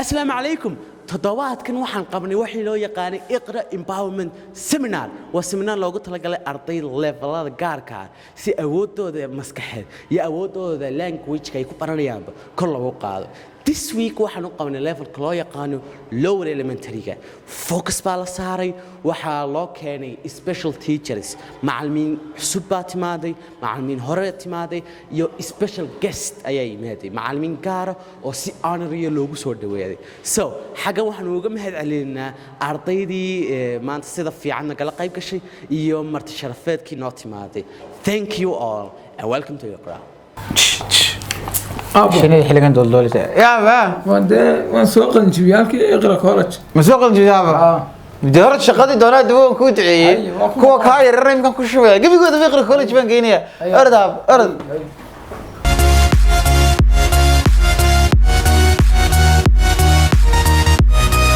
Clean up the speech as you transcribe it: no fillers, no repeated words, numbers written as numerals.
Asalaamu calaykum. Toddobaadkan waxaan qabnay waxii loo yaqaanay Iqra Empowerment Seminar. Waa seminar loogu talagalay arday levelada gaarka ah, si awooddooda maskaxeed iyo awooddooda languageka ay ku baranayaanba kor loogu qaado. This week waxaan u qabnay levelka loo yaqaano lower elementaryga. Focus baa la saaray. Waxaa loo keenay special teachers, macallimiin cusub baa timaaday, macallimiin hore timaaday, iyo special guest ayaa yimaaday, macallimiin gaara oo si honorary loogu soo dhaweeday. So xaggan waxaan uga mahad celinaynaa ardaydii maanta sida fiican nagala qayb gashay iyo marti sharafeedkii noo timaaday. Thank you all and welcome to Iqra. Aabo. Shinida xilligan dooldoolisa yaaba. Waan dee waan soo qalinjibiyey halkii Iqra College. Ma soo qalinjibisaaba? Ah. Dee hore shaqadii doonaa dawoon kuu duceeyey. Ay, waa ku kuwa kaa yararna imkaan ku shubaya, gebigooda Iqra College baan geynaya. Ay. Orod aab, orod. Ay.